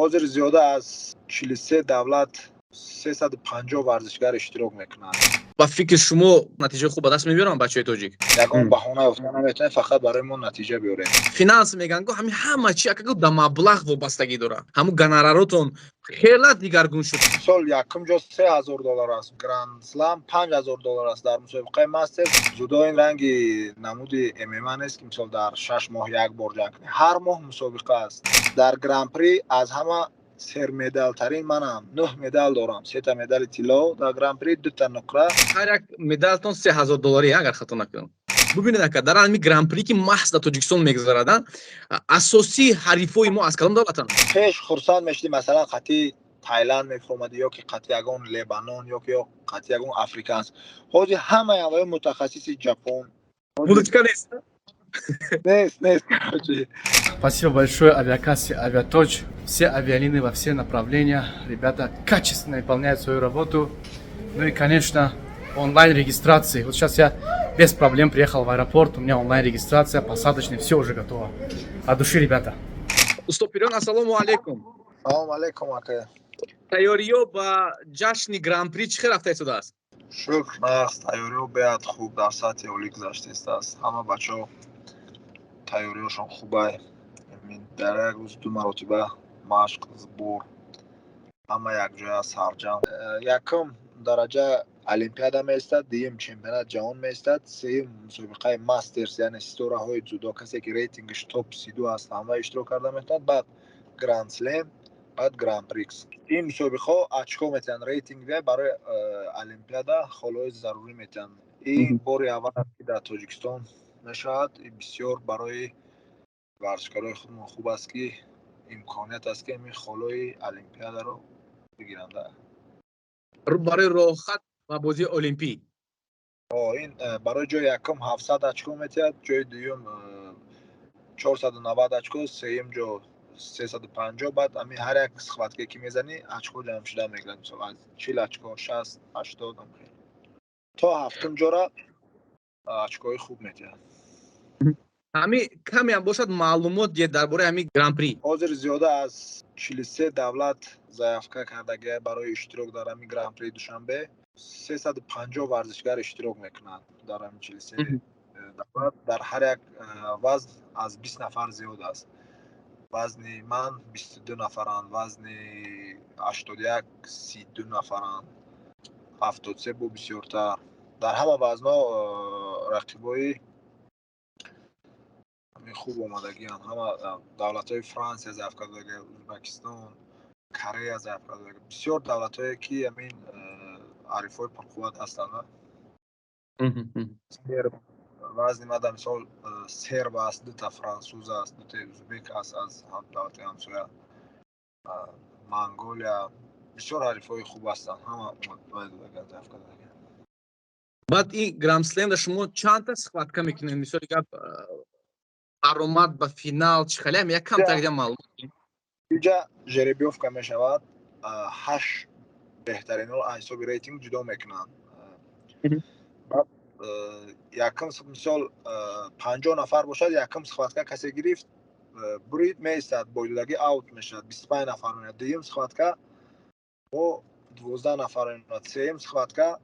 Ҳозир зиёда аз 43 давлат 350 варзишгар иштирок мекунанд. Ба фикри шумо, натиҷаи хуб ба даст мебиёранд бачаҳои тоҷик? Ягон баҳона ёфта наметавонем, фақат барои мо натиҷа биёрем. Финанс мегӯянд, го ҳамин ҳама чи акаго да маблағ вобастагӣ дорад. Ҳамун гонораротон хела дигаргун шуд. Мисол, якум ҷо 3000 доллар аст, гранд-слам 5000 доллар аст. Дар мусобиқаи мастер ҷудо ин ранги намуди ММА нест, ки мисол дар 6 моҳ як бор ҷанг кунӣ. Ҳар моҳ мусобиқа аст. Дар гран-при аз ҳама сермедалтарин манам, нӯҳ медал дорам: сета медали тилло дар гран-при, дута нуқра. Ҳар як медалтон 3000 долларӣ, агар хато накунам. Бубинед, ака, дар ҳамин гран-при, ки маҳз дар Тоҷикистон мегузарад, асосии ҳарифои мо аз кадом давлатанд? Пеш хурсанд мешудӣ, масалан, қати Тайланд мефуромадӣ ё ки қати ягон Лебанон, ё ки қати ягон африканс. Ҳозир ҳамаи авваё мутахассиси Ҷапон. Булочка нест. Нест, нест, короче. Спасибо большое авиакассе «Авиаточ». Все авиалины во все направления. Ребята качественно выполняют свою работу. Ну и, конечно, онлайн-регистрации. Вот сейчас я без проблем приехал в аэропорт. У меня онлайн-регистрация, посадочный, все уже готово. От души, ребята. Устод Пириён, ассалому алайкум. Салому алайкум, ака. Тайёриё ба ҷашни гран-при чӣ хел рафта истодааст? Шукр, нағз. Тайёриҳо беҳад хуб, дар сатҳи олӣ гузаштааст. Ҳама бачаҳо тайёриҳошон хубай. Дар як рӯз ду маротиба машқ, сбор, ҳама якҷоя сарҷам. Якум дараҷа олимпиада меистад, дуюм чемпионат ҷаҳон меистад, сеюм мусобиқаи мастерс, яъне ситораҳои ҷудо, касе ки рейтингаш топ 32 аст, ҳама иштирок карда метавонад, баъд гранд слем, баъд гран-прикс. Ин мусобиқаҳо очко метиҳанд, рейтинг барои олимпиада холҳои зарурӣ метиҳанд. Ин бори аввал аст, ки дар Тоҷикистон мешавад. Бисёр барои варзишкарои худмон хуб аст, ки имконият аст, ки ҳамин холҳои олимпиадаро бигиранд. Барои роҳхат ба бозии олимпӣ. Ин барои ҷои якум 700 очко метиҳад, ҷои дуюм 490 очко, сеюм ҷо 350. Баъд ҳамин ҳар як схватка, ки мезанӣ, очко ҷамъ шуда мегирад, мисол, аз 40 очко, 60, 80 то ҳафтум ҷора очкои хуб метиҳад. Ҳамин камеам бошад, маълумот диҳед дар бораи ҳамин гран-при. Ҳозир зиёда аз 43 давлат заявка кардагия барои иштирок дар ҳамин гран-при Душанбе. 350 варзишгар иштирок мекунанд дар ҳамин 43 давлат. Дар ҳар як вазн аз 20 нафар зиёд аст. Вазни ман 22 нафаранд, вазни 81 32 нафаранд, 73 бо бисёртар. Дар ҳама вазнҳо рақибои хуб омадагианд. Ҳама давлатҳои: Франсия заявка додага, Ӯзбекистон, Корея заявка додага, бисёр давлатҳое, ки ҳамин ҳарифҳои пурқувват ҳастанд. Вазни мада, мисол, серб аст, дута франсуз аст, дута узбек аст аз давлати ҳамсоя, Монголия, бисёр ҳарифҳои хуб ҳастанд, ҳама заявка додага. Баъд ин гранд-слемда шумо чандта схватка мекунед? Мисоли гап, баромад ба финал чӣ хеле як камтар маълумот. Иҷа жеребьёвка мешавад, ҳашт беҳтаринҳо аз ҳисоби рейтинг ҷудо мекунанд. Баъд якум, мисол, 50 нафар бошад, якум схватка касе гирифт, бурид, меистад, бойдодагӣ аут мешавад, 25 нафар меояд. Дуюм схватка бо 12 нафар мемонад, сеюм схватка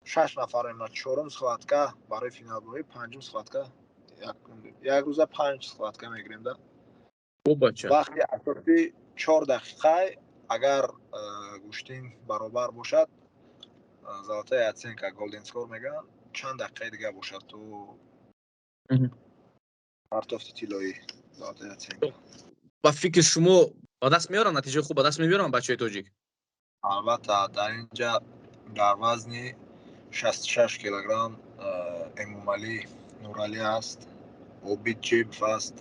шаш нафар мемонад, чорум схватка барои финалбозӣ, панҷум схватка. Як рӯза панҷ схватка мегирем да. Бача. Вақти асосӣ 4 дақиқа. Агар гӯштин баробар бошад, золотая оценка, голден скор мегӯянд, чанд дақиқаи дигар бошад то партофти тиллоӣ, золотая оценка. Ба фикри шумо, ба даст меоранд, натиҷаи хуб ба даст мебиёранд бачаҳои тоҷик? Албатта, дар ин ҷа дар вазни 66 килограмм Эмомалӣ Нуралӣ аст, Обид Ҷебов аст,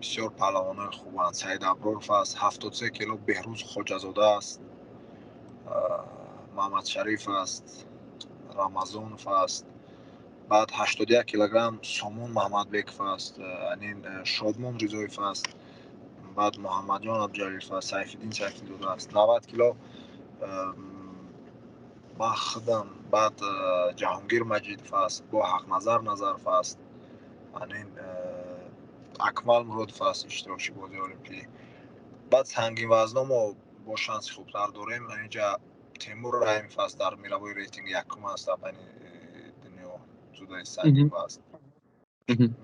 бисёр паҳлавонои хубанд, Саид Аброров аст, 73 кило Беҳрӯз Хоҷазода аст, Маҳмадшариф аст, Рамазонов аст. Баъд 81 килограмм Сомон Маҳмадбеков аст, анин Шодмон Ризоев аст, баъд Муҳаммадҷон Абдуҷалилов аст, Сайфиддин Сайфиддинзода аст, 90 кило ман худам, баъд Ҷаҳонгир Маҷидов аст, бо Ҳақназар Назаров аст, анин Акмал Муродов аст, иштирокчи бозии олимпӣ. Баъд сангинвазно мо бо шанси хубтар дорем. Инҷа Темур Раимов аст, дар мировой рейтинг якум аст дар байни дунё, ҷудои сангинвазн.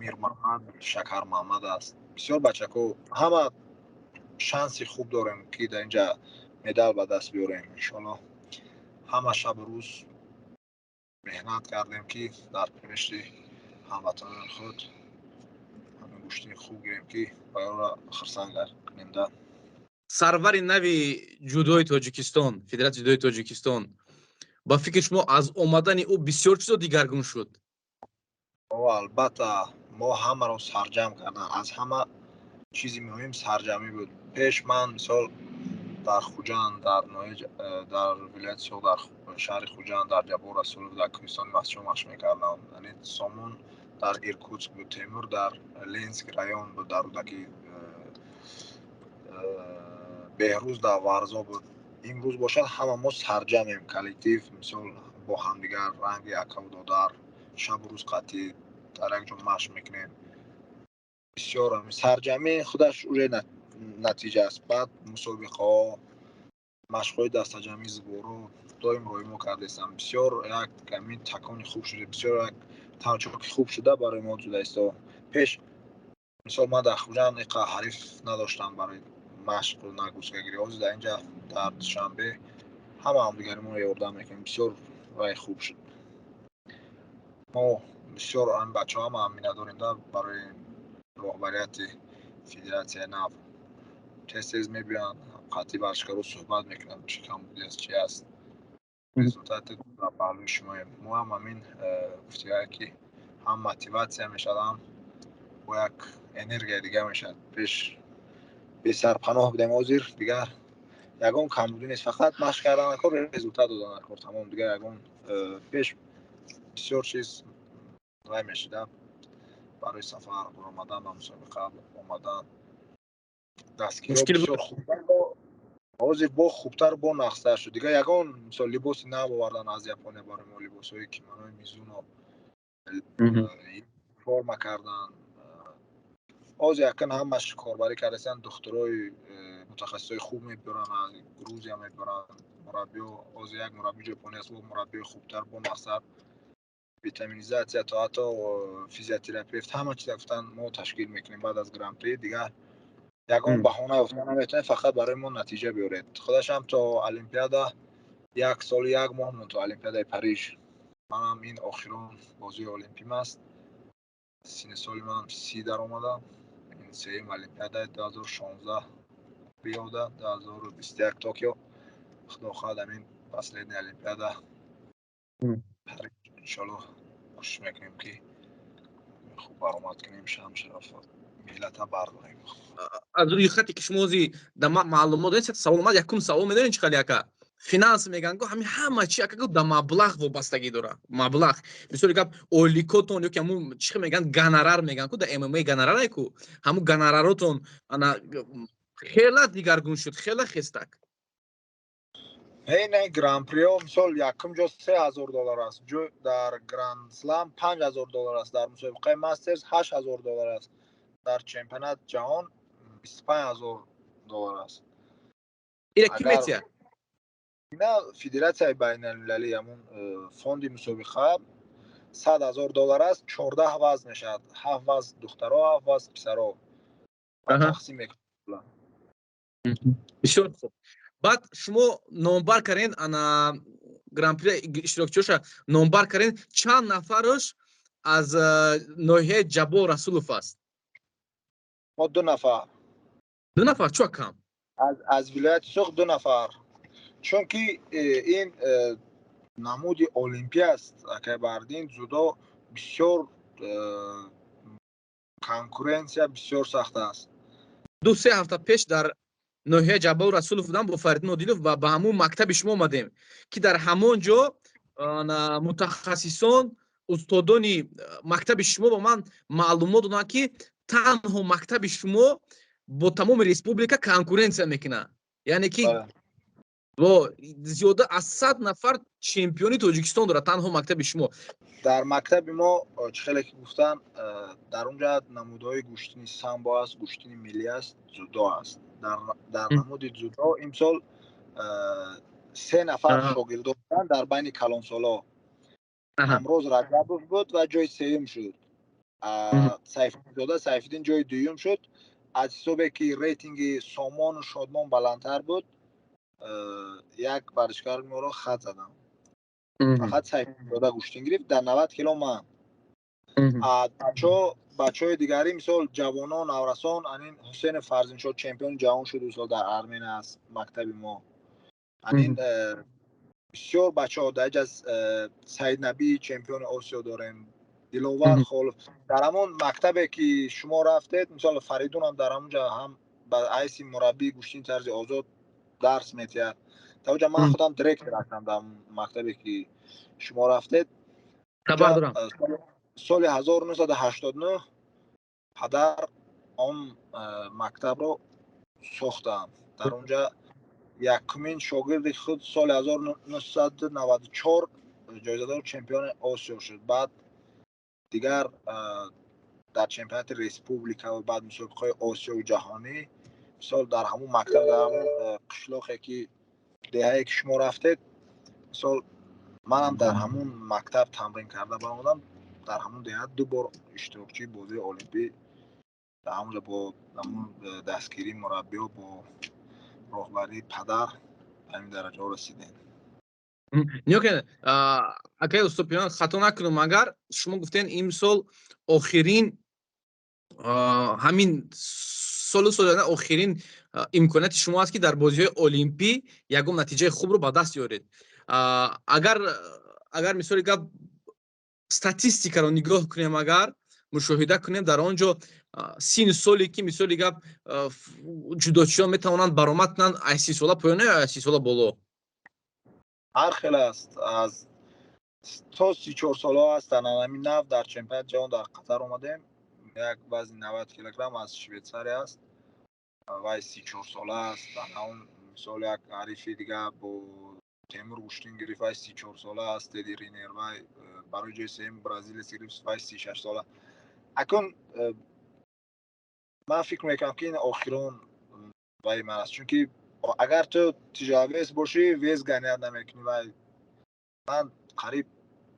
Мирмаҳмад, Шакармаҳмад аст. Бисёр бачако, ҳама шанси хуб дорем, ки дар инҷа медал ба даст биёрем, иншоалло. Ҳама шабу рӯз меҳнат кардем, ки дар пеши ҳамватанони худ ҳамин гӯштини хуб гирем, ки ба ёро хурсанд кунем да. Сарвари нави ҷудои Тоҷикистон, Федератсияи ҷудои Тоҷикистон, ба фикри шумо, аз омадани ӯ бисёр чизо дигаргун шуд? О, албатта, мо ҳамаро сарҷамъ кардан. Аз ҳама чизи муҳим сарҷамъӣ буд. Пеш ман, мисол, дар Хуҷанд, дар ноҳияи, дар вилояти Суғд, дар шаҳри Хуҷанд, дар Ҷаббор Расулов, дар кӯҳистони Мастчоҳ машқ мекардам. Яъне Сомон дар Иркутск буд, Темур дар Ленинск район буд, дар Рӯдакӣ, Беҳрӯз дар Варзоб буд. Имрӯз бошад, ҳама мо сарҷамъем, коллектив, мисол, бо ҳамдигар ранги акаву додар, шабу рӯз қатъӣ дар як ҷо машқ мекунем. Бисёр сарҷамъӣ худаш уже натиҷа аст. Баъд мусобиқаҳо, машқҳои дастаҷамъӣ, сбор о доим роимо кардестам. Бисёр як ҳамин такони хуб шуда, бисёр як толчок и хуб шуда барои мо ҷудаисто. Пеш, мисол, ман дар Хуҷанд иқа ҳариф надоштам барои машқу нагрузка гирӣ. Ҳозир дар инҷа, дар Душанбе, ҳама ҳамдигаримонро ёрдам мекунем. Бисёр вай хуб шуд. Мо бисёр ҳамин бачаҳо ҳама миннатдорем да барои роҳбарияти федератсияи нав. Тез тез мебиёянд, қатъи варзишгаро суҳбат мекунанд, чӣ камбудӣ аст, чӣ аст, результат и дар паҳлӯи шумоем. Мо ҳам ҳамин гуфтиҳое, ки ҳам мотиватсия мешавад, ҳам бо як энергияи дига мешавад. Пеш бесарпаноҳ будем, ҳозир дигар ягон камбудӣ нест. Фақат машқ кардан кор, результат додан кор, тамом. Дигар ягон пеш бисёр чиз вай мешуда барои сафар омадан, ба мусобиқа омадан, дастгириҳо бисёр хуб. Ҳозир бо хубтар, бо нағзтар шуд. Дигар ягон, мисол, либоси нав овардан аз Япония барои мо, либосҳои кимонои Мизуно, форма кардан. Ҳозир якин ҳамаш корбарӣ кардастанд. Духтурои мутахассисои хуб мебиёранд, аз Грузия мебиёранд мураббиё. Ҳозир як мурабби ҷопонӣ аст, бо мураббиёи хубтар, бо нағзтар, витаминизатсия то ҳатто физиотерапевт, ҳама чиза гуфтан, мо ташкил мекунем. Баъд аз Гран-при дигар ягон баҳона ёфта наметавонед, фақат барои мо натиҷа биёред. Худашам то Олимпиада як солу як моҳ монд, то Олимпиадаи Париж. Манам ин охирон бозии олимпим аст. Синни соли манам 30 даромада. Ин сеюм Олимпиада: 2016 Риода, 2021 Токио, худо хоҳад, ҳамин последний Олимпиада, иншоалло. Кӯшиш мекунем, ки хуб баромад кунем, шам шараф миллата бардорем. Аз рӯи хате ки шумо ҳозир да маълумот доред, савол омад. Якум савол медонед чӣ хали, ака? Финанс мегӯянд ку, ҳамин ҳама чи, ака, да маблағ вобастагӣ дорад. Маблағ, мисоли гап, ойликотон ё ки ҳамун чӣ мегӯянд, гонорар мегӯянд ку, да ММА гонораре ку, ҳамун гонораротон ана хела дигаргун шуд, хела хестак. Не, Гран-прио, мисол, якум ҷо 3000 доллар аст, дар Гранд-слам 5000 доллар аст, дар мусобиқаи Мастерс 8000 доллар аст, дар чемпионат ҷаҳон 25 000 доллар аст. Ира ки метия? Ина федератсияи байналмилалӣ, ҳамун фонди мусобиқа. 100 000 доллар аст, 14 вазн мешавад: ҳафт вазн духтаро, ҳафт вазн писаро тақсим мекунад. Бисёр хуб. Баъд шумо номбар кардем, ана Гран-при иштирокчиёша номбар кардем. Чанд нафараш аз ноҳияи Ҷаббор Расулов аст? Мо ду нафар. Ду нафар? Чӯ кам? Аз вилояти Суғд ду нафар, чунки ин намуди олимпӣ аст, акай Бардин. Ҷудо бисёр конкуренсия бисёр сахт аст. 2-3 ҳафта пеш дар ноҳияи Ҷаббор Расулов будам бо Фаридун Одилов ва ба ҳамун мактаби шумо омадем, ки дар ҳамон ҷо мутахассисон, устодони мактаби шумо ба ман маълумот доданд, ки танҳо мактаби шумо бо тамоми республика конкуренсия мекунад, яъне ки бо зиёда аз 100 нафар чемпиони Тоҷикистон дорад танҳо мактаби шумо. Дар мактаби мо, чӣ хеле ки гуфтан, дар он ҷа намудҳои гӯштини самбо аст, гӯштини миллӣ аст, ҷудо аст. Дар намуди дзюдо имсол се нафар шогирдо буданд дар байни калонсоло. Ҳамроз Раҷабов буд ва ҷои сеюм шуд. Сайфзода Сайфиддин ҷои дуюм шуд. Аз ҳисобе ки рейтинги Сомону Шодмон баландтар буд, як варзишгари моро хат задам. Фақат Сайфзода гӯштин гирифт дар 90 кило. Ман бачаҳои дигари, мисол, ҷавонон, наврасон, анин Ҳусейни Фарзиншоҳ чемпиони ҷаҳон шуд мисол, дар Армения аст мактаби мо. Анин бисёр бачаҳо дар ҷаз, Саиднабӣ чемпиони Осиё дорем, Диловар Холов дар ҳамон мактабе ки шумо рафтед, мисол, Фаридунам дар ҳамонҷа ҳам ба ҳайси мураббии гӯштини тарзи озод дарс метиҳад. Дар оҷа ман худам директор ҳастам дар мактабе ки шумо рафтед. Хабар дорам. Соли 1989 падар он мактабро сохтам. Дар онҷа якумин шогирди худ соли 1994 ҷоизадори чемпиони Осиё шуд. Баъд дигар дар чемпионати республика ва баъд мусобиқаҳои Осиёву ҷаҳонӣ, мисол, дар ҳамун мактаб, дар ҳамун қишлоқе ки, деҳае ки шумо рафтед, мисол, манам дар ҳамун мактаб тамрин карда баромадам. Дар ҳамун деҳа ду бор иштирокчии бозии олимпӣ, дар ҳамунҷа бо ҳамун дастгирии мураббиё, бо роҳбарии падар ба ҳамин дараҷаҳо расидем. Нигоҳ кунед, акаи Устопиён, хато накунам, агар шумо гуфтен, имсол охирин, ҳамин солу соли охирин имконияти шумо аст, ки дар бозиҳои олимпӣ ягон натиҷаи хубро ба даст ёред. Агар, мисоли гап, статистикаро нигоҳ кунем, агар мушоҳида кунем, дар он ҷо синну соле ки, мисоли гап, ҷудочиён метавонанд баромад кунанд, аз 30 сола поён ё аз 30 сола боло? Ҳар хел аст, аз то 34 солаҳо ҳастанд. Ҳамин нав дар чемпионати ҷаҳон дар Қатар омадем, як вазни 90 килограмм аз Швейтсария аст, вай 34 сола аст. Он мисол, як ҳарифи дига бо Темур гӯштин гирифт, вай 34 сола аст. Теди Ринер, вай барои ҷои сеюм бразилец гирифт, вай 36 сола. Акун ман фикр мекунам, ки ин охирон ваи ман аст, чунки агар ту тяжеловес бошӣ, вес гонять намекунӣ. Вай ман қариб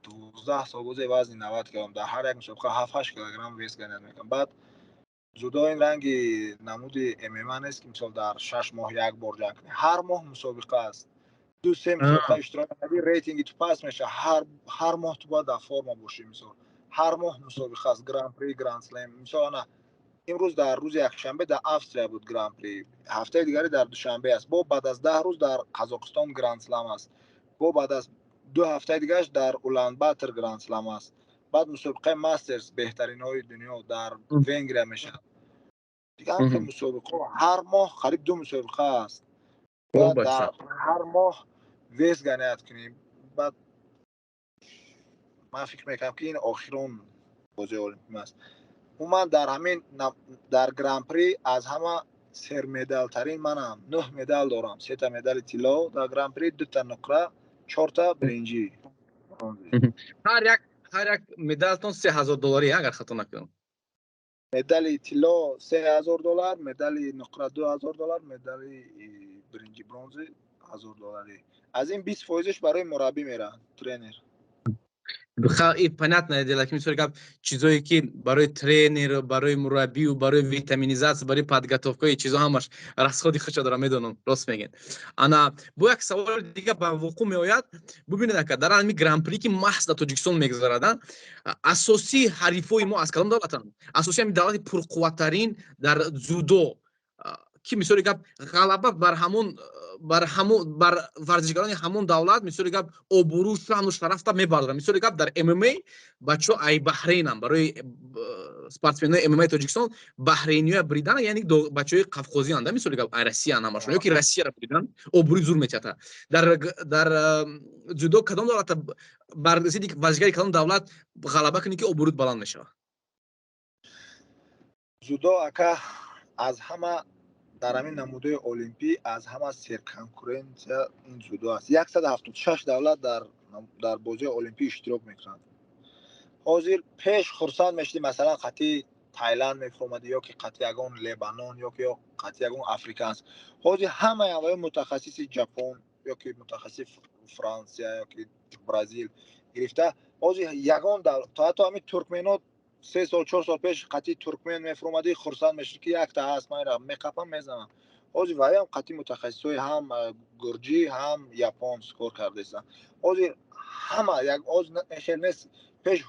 12 сол бозе вазни 90 килограмм, дар ҳар як мусобиқа 7-8 килограмм вес гонять мекунам. Баъд дзюдо ин ранги намуди ММА нест, ки мисол дар 6 моҳ як бор ҷанг кунӣ. Ҳар моҳ мусобиқа аст. Ду се мусобиқа иштирок кардӣ, рейтинги ту паст мешавад. Ҳар моҳ ту бояд дар форма бошӣ. Мисол, ҳар моҳ мусобиқа аст, гран-при, гранд-слем. Мисол, ана имрӯз дар рӯзи якшанбе дар Австрия буд гран-при, ҳафтаи дигаре дар Душанбе аст, бо баъд аз 10 рӯз дар Қазоқистон гранд-слам аст, бо баъд аз 2 ҳафтаи дигараш дар Уланбатор гранд-слам аст. Баъд мусобиқаи мастерс, беҳтаринҳои дунё, дар Венгрия мешавад. Дигар ҳам мусобиқаҳо, ҳар моҳ қариб ду мусобиқа аст. Ҳар моҳ вес гонять кунӣ. Баъд ман фикр мекунам, ки ин охирон бозии олимпӣ аст. Умуман, дар ҳамин дар гран-при аз ҳама сермедалтарин манам, нӯҳ медал дорам: сета медали тилло дар гран-при, дута нуқра, чорта биринҷӣ. Ҳар як медалтон 3000 долларӣ, агар хато накунам. Медали тилло 3000 доллар, медали нуқра 2000 доллар, медали биринҷи, бронзи 1000 долларӣ. Аз ин 20 фоизаш барои мураббӣ меравад, тренер. И понятное дело, ки, мисоли гап, чизое ки барои тренер, барои мураббию, барои витаминизация, барои подготовкаи чизо, ҳамаш расходи худша дорам, медонам, рост мегӯед. Ана бо як саволи дига ба вуқӯъ меояд. Бубинед, ака, дар ҳами гран-при, ки маҳз дар Тоҷикистон мегузарад, асосии ҳарифои мо аз кадом давлатанд? Асосии ҳами давлати пурқувваттарин дар дзюдо, ки, мисоли гап, ғалаба бар ҳамон бар варзишгарони ҳамон давлат, мисоли гап, обрӯ, шаъну шарафта мебардорад. Мисоли гап, дар ММА бачаҳо ай Баҳрейнам, барои спортсменои ММА Тоҷикистон баҳрейниёя бридан, яъне бачаҳои қавқозианд, мисоли гап, ай Россиян ҳамашон, ё ки Россияро бридан, обрӯи зур метиҳад. Дар дзюдо кадом давлата, бар зидди варзишгари кадом давлат ғалаба кунӣ, ки обрӯят баланд мешавад? Дзюдо, ака, аз ҳама дар ҳамин намудаи олимпӣ аз ҳама серконкуренция ин дзюдо аст. 176 давлат дар бозии олимпӣ иштирок мекунанд. Ҳозир пеш хурсанд мешудӣ, масалан, қатъи Таиланд мефуромадӣ ё ки қати ягон Лебанон ё ки қати ягон африканс. Ҳозир ҳамаи авваё мутахассиси Ҷапон ё ки мутахассиси Франсия ё ки Бразил гирифта. Ҳозир ягон то ҳатто ҳамин туркмено, 3 сол, 4 сол пеш қати туркмен мефуромадӣ, хурсанд мешуд, ки якта ҳаст, ман меқапам, мезанам. Ҳозир ваям қати мутахассисҳои ҳам гурҷӣ, ҳам японс кор кардаистанд. Ҳозир ҳама як хел нест. Пеш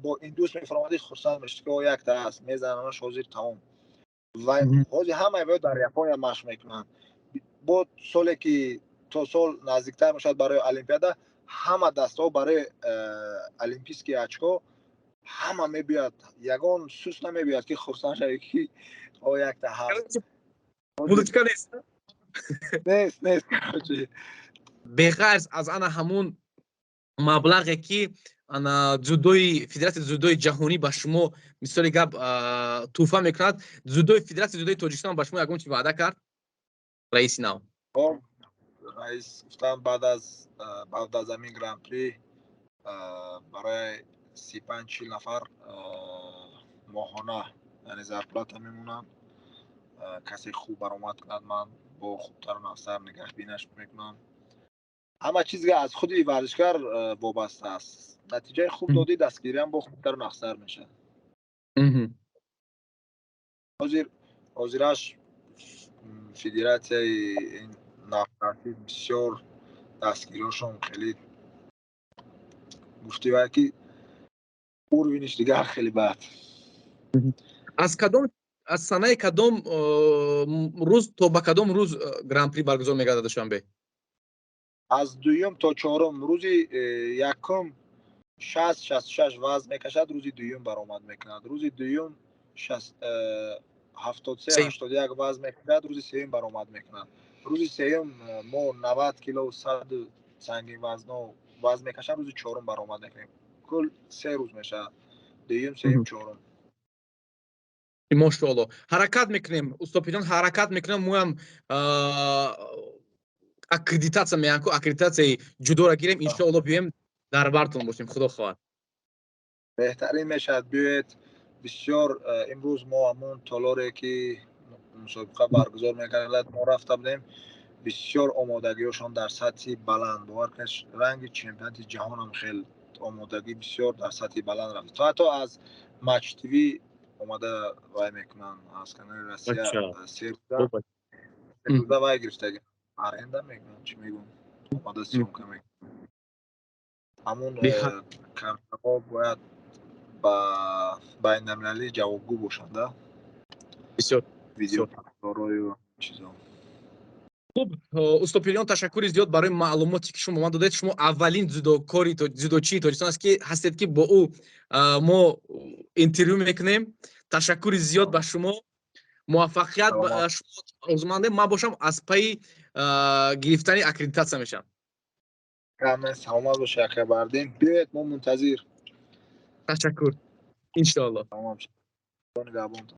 бо индус мефуромадӣ, хурсанд мешуд, ки якта ҳаст, мезанамаш. Ҳозир тамом. Ва ҳозир ҳамаи ваё дар Япония машқ мекунанд. Бо соле ки то сол наздиктар мешавад барои Олимпиада, ҳама дастаҳо барои олимпийский очко ҳама мебиёяд. Ягон сус намебиёяд, ки хурсанд шавӣ, ки о, якта ҳаст. Булочка нест. Нест, нест, короче. Беғайр аз ана ҳамун маблағе, ки ана дзюдои федератсияи дзюдои ҷаҳонӣ ба шумо, мисоли гап, тӯҳфа мекунад, дзюдои федератсияи дзюдои Тоҷикистон ба шумо ягон чи ваъда кард раиси нав? Раис гуфтам, баъд аз ҳамин гран-при барои 35-40 нафар моҳона, яъне зарплата мемонанд. Касе хуб баромад кунад, ман бо хубтару нафсар нигаҳбинаш мекунам. Ҳама чиз аз худи варзишгар вобаста аст. Натиҷаи хуб додӣ, дастгириам бо хубтару нақстар мешавад. Ҳозираш федератсияи навқартӣ бисёр дастгириҳошон хеле, гуфти вай, ки уровень иш дигар хеле бад. Аз санаи кадом рӯз то ба кадом рӯз гран-при баргузор мегардад Душанбе? Аз дуюм то чорум. Рӯзи якум 60-66 вазн мекашад, рӯзи дуюм баромад мекунад. Рӯзи дуюм 73, 81 вазн мекашад, рӯзи сеюм баромад мекунад. Рӯзи сеюм мо 90 кило, 100 сангин вазно вазн мекашам, рӯзи чорум баромад мекунем. Кул 3 рӯз мешавад: дуюм, сеюм, чорум. Мошоалло, ҳаракат мекунем, устод Пирҷон, ҳаракат мекунем. Моям аккредитатсия меян ку, аккредитатсияи ҷудоро гирем, иншоалло, биёем, дар бартон бошем, худо хоҳад. Беҳтарин мешавад, биёед. Бисёр имрӯз мо ҳамон толоре, ки мусобиқа баргузор мекардад, мо рафта будем. Бисёр омодагиҳошон дар сатҳи баланд, бовар кунед, ранги чемпионати ҷаҳонам хел омодагӣ бисёр дар сатҳи баланд рафт. То ҳатто аз Матч ТВ омада вай мекунанд, аз канали Россия 3 рӯза вай гирифтаги, аренда мекунанд, чӣ мегӯм, омада съёмка мекунанд. Ҳамун камераҳо бояд ба байналмилалӣ ҷавобгӯ бошанд. Бисёр. Видеорою чизо. Хуб, устод Пириён, ташаккури зиёд барои маълумоте, ки шумо ба ман додед. Шумо аввалин дзюдокори, дзюдочии Тоҷикистон аст, ки ҳастед, ки бо ӯ мо интервю мекунем. Ташаккури зиёд ба шумо, муваффақият шумо орзумандем. Ман бошам, аз пайи гирифтани аккредитатсия мешавам. Саломат бошед, ака Бардин, биёед, мо мунтазир. Ташаккур, иншоалло. Нигаҳбонтон.